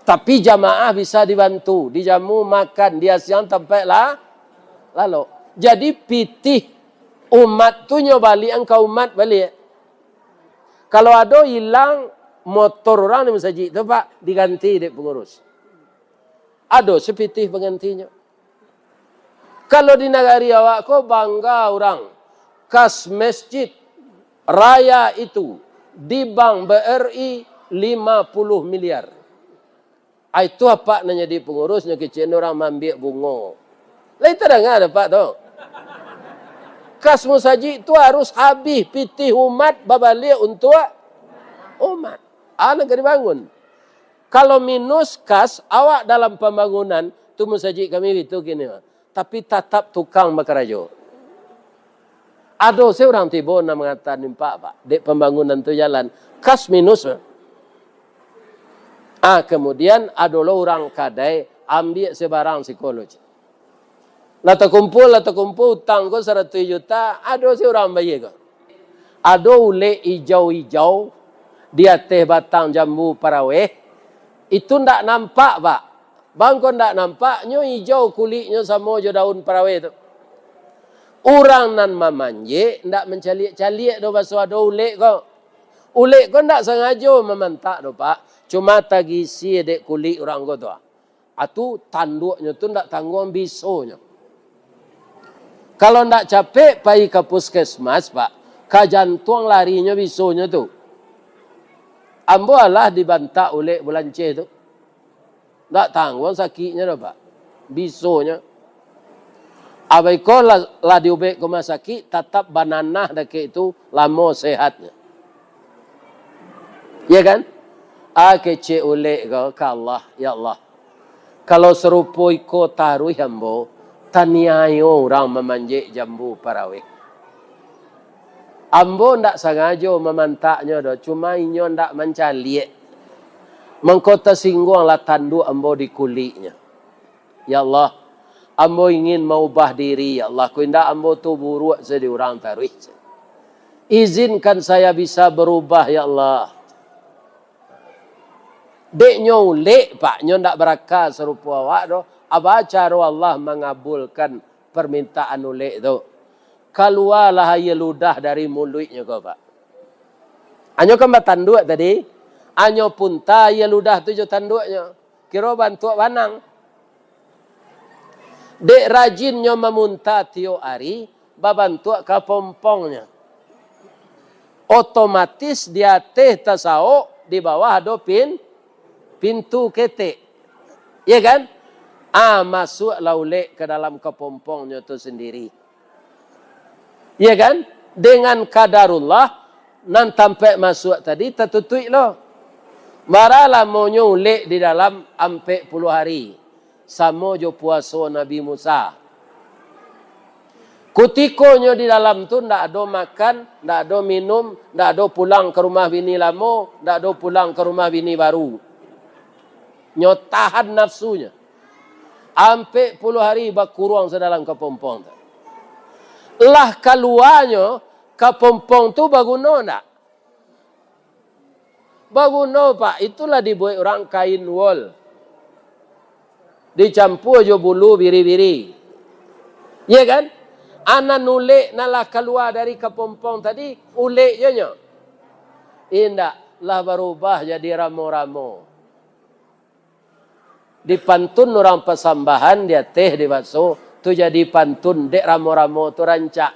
Tapi jamaah bisa dibantu, dijamu, makan, diasiang tampek lah, lalok. Jadi pitih umat tu nyo baliakan ka umat baliak. Kalau ado ilang motor urang di Musajik tu, Pak, diganti dek pangurus. Ado sapitih panggantinyo. Kalau di nagari awak ko bangga urang, kas masjid raya itu di bank B R I lima puluh miliar. Ai tu apak nan jadi pangurus, nyo kecek urang maambiak bungo. Lai tadanga dek apak tu? Kas musajik tu harus habih pitih umat babaliak untuak umat. A nan ka dibangun. Kalau minus kas, awak dalam pambangunan, tu musajik kami bitu kini, tapi tatap tukang bakarajo. Ado se urang tibo nan mangata nimpak, Pak, dek pambangunan tu jalan. Kas minus, Pak. Ah, kemudian ado lo urang kadai, ambiak se barang siko lo, cik. Lah takumpul, lah takumpul, utang ko saratuih juta, ado se urang bayia ko. Ado ulek ijau-ijau di ateh batang jambu paraweh, itu ndak nampak, Pak. Bangko ndak nampak, nyo ijau kuliknyo samo jo daun paraweh tu. Urang nan mamanjek ndak mancaliak-caliak doh, baso ado ulek ko. Ulek ko ndak sangajo mamantak doh, Pak. Cuma tagisia dek kulik urang ko tu. Atu tanduaknyo tu ndak tangguang bisonyo. Kalau ndak capek pai ka puskesmas, Pak, ka jantuang larinyo bisonyo tu. Ambo alah dibantak ulek bulanceh tu. Ndak tangguang sakiknyo doh, Pak. Bisonyo. Abih ko lah, lah diubek ka rumah sakik, tatap bananah dakek tu, lamo sehatnyo. Ya kan? A kecek ulek ko ka Allah, "Ya Allah, kalau sarupo iko taruih ambo, taniayo urang mamanjek jambu paraweh. Ambo ndak sangajo mamantaknyo doh, cuma inyo ndak mancaliak." Mangko tasingguanglah tanduak ambo di kuliknyo. Ya Allah, ambo ingin maubah diri, ya Allah. Kok indak ambo tu buruak jadi urang taruih. Izinkan saya bisa berubah, ya Allah. Dek nyo ulek, Pak, nyo ndak baraka sarupo awak doh. Aba caro Allah mangabulkan permintaan ulek tu? Kalualah aia ludah dari muluiknyo ko, Pak. Anyo kan batanduak tadi, anyo punta aia ludah tu jo tanduaknyo. Kiro bantuak banang. Dek rajinnyo mamunta tiok ari, babantuak kapompongnyo. Otomatis di ateh tasaok, di bawah ado pin-, pintu ketek. Iya kan? Ah, masuaklah ulek ka dalam kapompongnyo tu sandiri. Iya kan? Dengan kadarullah, nan tampek masuak tadi tatutuik lo. Bara lamonyo ulek di dalam? Ampek puluah hari. Samo jo puaso Nabi Musa. Kutikonyo di dalam tu ndak ado makan, ndak ado minum, ndak ado pulang ka rumah bini lamo, ndak ado pulang ka rumah bini baru. Nyo tahan nafsunyo. Ampek puluah hari bakuruang sadalam kapompong tu. Lah kaluanyo, kapompong tu baguno ndak? Baguno, Pak. Itulah dibuek urang kain wol. Dicampua jo bulu biri-biri. Iya kan? Anan ulek nan lah kalua dari kapompong tadi, ulek jo nyo? Indak, lah barubah jadi ramo-ramo. Di pantun urang pasambahan di ateh di baso, tu jadi pantun, dek ramo-ramo tu rancak.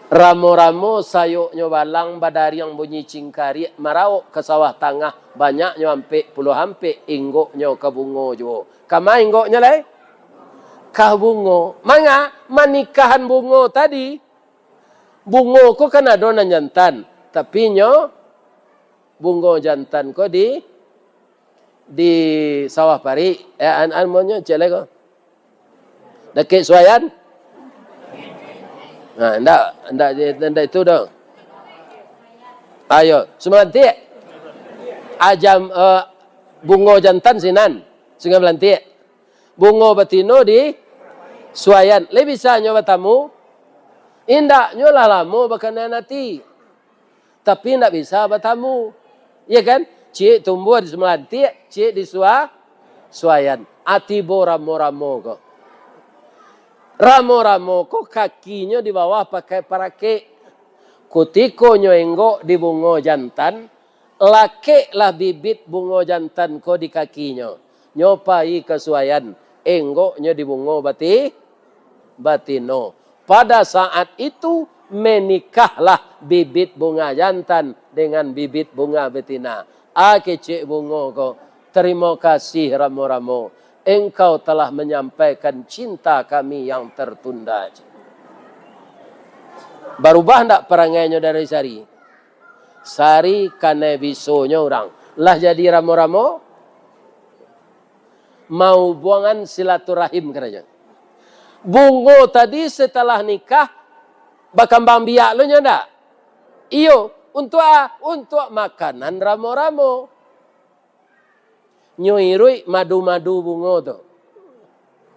Ramo-ramo sayoknyo balang badariang bunyi cingkariak maraok ka sawah tangah, banyaknyo ampek puluah ampek, inggoknyo ka bungo juo. Kama inggoknyo lai? Ka bungo. Manga manikahan bungo tadi? Bungo ko kan ado nan jantan, tapi nyo bungo jantan ko di, di sawah parik, eh, an, an, monyo, cek lai ko. Dakek Suayan? Nah, ndak, ndak, ndak itu doh. Ayo, Sungai Belantik. Ajam, eh, bungo jantan sinan, Sungai Belantik. Bungo batino di Suayan. Lai bisa nyo batamu? Indak, nyo lah lamo bakanaan ati. Tapi indak bisa batamu. Iya kan? Ciek tumbuah di Sumalantik, ciek di Sua-, Suayan. Ati bo ramo-ramo ko. Ramo-ramo ko kakinyo di bawah pakai parakek. Kutiko nyo enggok di bungo jantan, lakeklah bibit bungo jantan ko di kakinyo. Nyo pai ka Suayan, enggoknyo di bungo bati-, batino. Pada saat itu, menikahlah bibit bunga jantan dengan bibit bunga betina. Ah, kecek bungo ko, terima kasih ramo-ramo. Engkau telah menyampaikan cinta kami yang tertunda. Barubah ndak parangainyo dari Sari? Sari kanai bisonyo urang. Lah jadi ramo-ramo? Mahubuangan silaturahim karajo. Bungo tadi setelah nikah, bakambang biak lo nyo ndak? Iyo, untuak a? Untuak makanan ramo-ramo. Nyo iruik madu-madu bungo tu.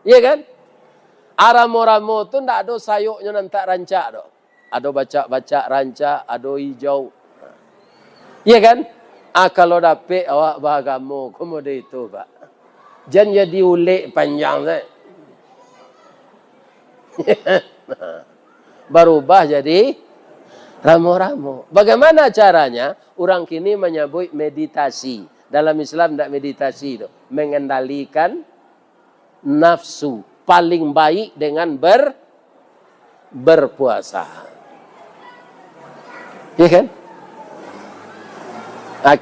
Iya kan? A, ramo-ramo tu ndak ado sayoknyo nan tak rancak doh. Ado bacak-bacak rancak, ado ijau. Iya kan? Ah, kalau dapek awak baagamo, ko model itu, Pak. Jan jadi ulek panjang sajo. Barubah jadi ramo-ramo. Bagaimana caranya? Urang kini manyabuik meditasi. Dalam Islam ndak meditasi tu. Mengendalikan nafsu. Paling baik dengan ber-, berpuasa. Iya kan?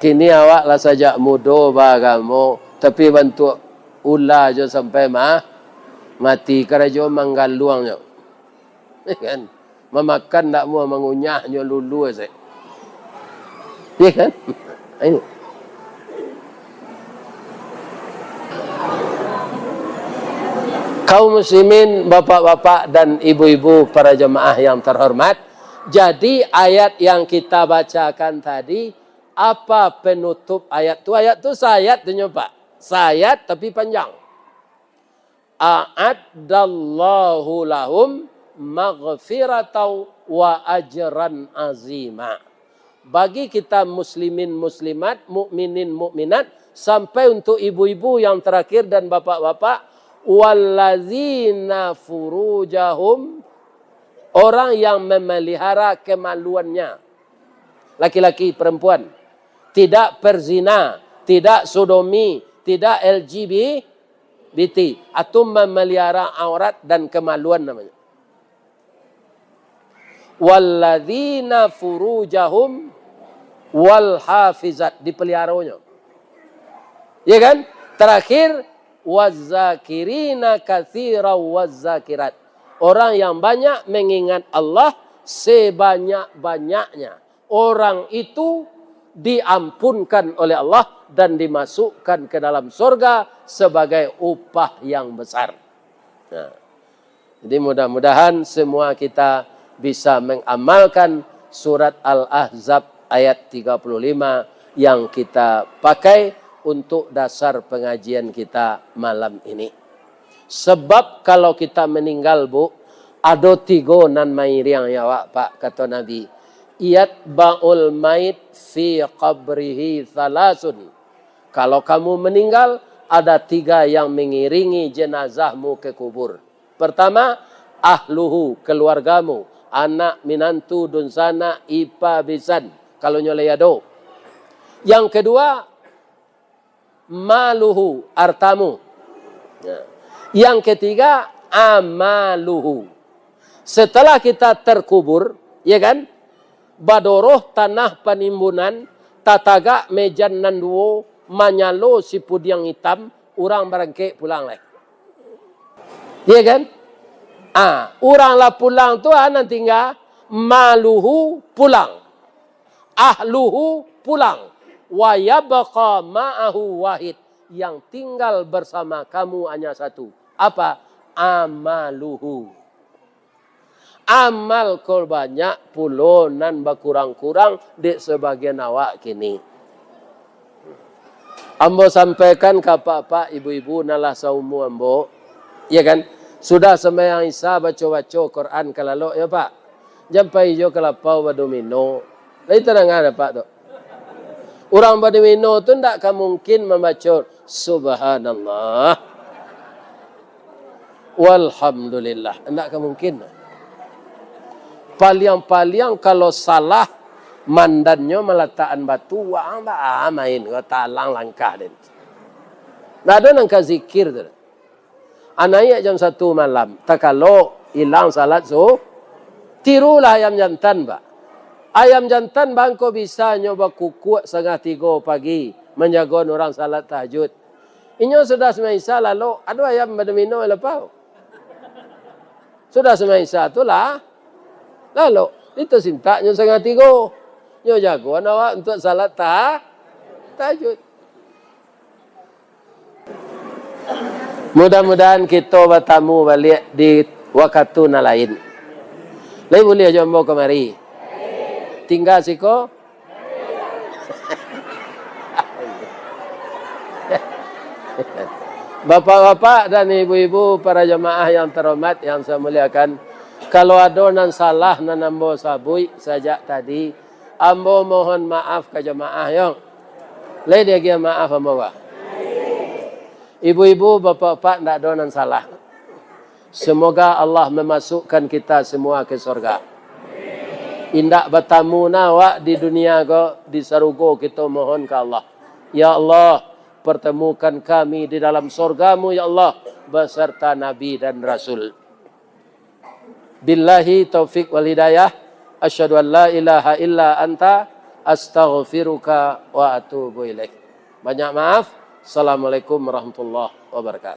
Kini awak lah sajak mudo baagamo, tapi bantuak ula jo sampai ma-, mati, karajo manggaluang nyo. Iya kan? Mamakan ndak muah, mangunyah nyo lulu se. Iya kan? Ayo. Kaum muslimin, bapak-bapak dan ibu-ibu, para jamaah yang terhormat, jadi ayat yang kita bacakan tadi Apa penutup ayat tu? Ayat tu saayat tu nyo, Pak. Saayat tapi panjang. "A'addallahu lahum maghfiratan wa ajran azima." Bagi kita muslimin muslimat, mukminin mukminat, sampai untuk ibu-ibu yang terakhir dan bapak-bapak, "Wallazina furujahum," orang yang memelihara kemaluannya, laki-laki, perempuan, tidak perzina, tidak sodomi, tidak L G B T, atau memelihara aurat dan kemaluan namanya. "Walladzina furujahum wal hafizat," dipeliharonyo. Ya kan? Terakhir, "Wazzakirina katsiran wazzakirat." Orang yang banyak mengingat Allah sebanyak-banyaknya, orang itu diampunkan oleh Allah dan dimasukkan ke dalam sorga sebagai upah yang besar. Nah, jadi mudah-mudahan semua kita bisa mengamalkan surat Al-Ahzab ayat tiga puluh lima yang kita pakai untuk dasar pengajian kita malam ini. Sebab kalau kita meninggal, Bu, ado tigo nan mairiang awak, Pak, kato Nabi. "Yatba'ul mait fi qabrihi salasun." Kalau kamu meninggal, ada tiga yang mengiringi jenazahmu ke kubur. Pertama, ahluhu, keluargamu, anak, minantu, dunsanak, ipa, bisan, kalau nyo lai ado. Yang kedua, maluhu, artamu. Ya. Yang ketiga, amaluhu. Setelah kita terkubur, ya kan? Badoroh tanah panimbunan, tatagak mejan nan duo, manyalo sipudiang itam, urang barangkek pulang lai. Ya kan? Ah, urang lah pulang tu, ah, nan tingga, maluhu pulang. Ahluhu pulang. Wa yabqa ma'ahu wahid. Yang tinggal bersama kamu hanya satu. Apa? Amaluhu. Amal ko banyak pulo nan bakurang-kurang dek sabagian awak kini. Ambo sampaikan ka apak-apak, ibu-ibu nan lah saumua ambo, ya kan? Sudah sumbayang Isya, baco-baco Quran ka lalok, ya, Pak? Jan pai jo ka lapau badomino. Lai tadanga dek Apak tu? Urang badomino tu ndak ka mungkin mambaco, "Subhanallah, walhamdulillah." Ndak ka mungkin. Paliang-paliang kalau salah, mandannyo malatakan batu, wah, baa main ko, talang langkah den. Ndak ado nan ka zikir tu. Anaiak jam satu malam, takalo ilang salat su-, tirulah ayam jantan, Pak. Ayam jantan bangko bisa nyo bakukuak satangah tigo pagi, manjagoan urang salat tahajud. Inyo sudah sumbayang Isya lalok, ado ayam badomino lapau. Sudah sumbayang Isya tu lah, lalok. Itu sintak nyo satangah tigo. Nyo jagoan awak untuak salat ta-, tahajud. Mudah-mudahan kito batamu baliak di wakatu nan lain. Lai buliah jo ambo kamari? Tingga siko? Bapak-bapak dan ibu-ibu, para jamaah yang terhormat, yang saya muliakan, kalau ado nan salah nan ambo sabuik sajak tadi, ambo mohon maaf ka jamaah, yo. Lai diagiah maaf ambo, Pak? Ibu-ibu, bapak-bapak, ndak ado nan salah. Semoga Allah memasukkan kita semua ke sorga. Indak batamu na awak di dunia ko, di sarugo kito mohon ka Allah. Ya Allah, pertemukan kami di dalam sorga-Mu, ya Allah, beserta Nabi dan Rasul. Billahi taufik wal hidayah. Asyhadu an la ilaha illa anta, astaghfiruka wa atubu ilaik. Banyak maaf. Assalamualaikum warahmatullahi wabarakatuh.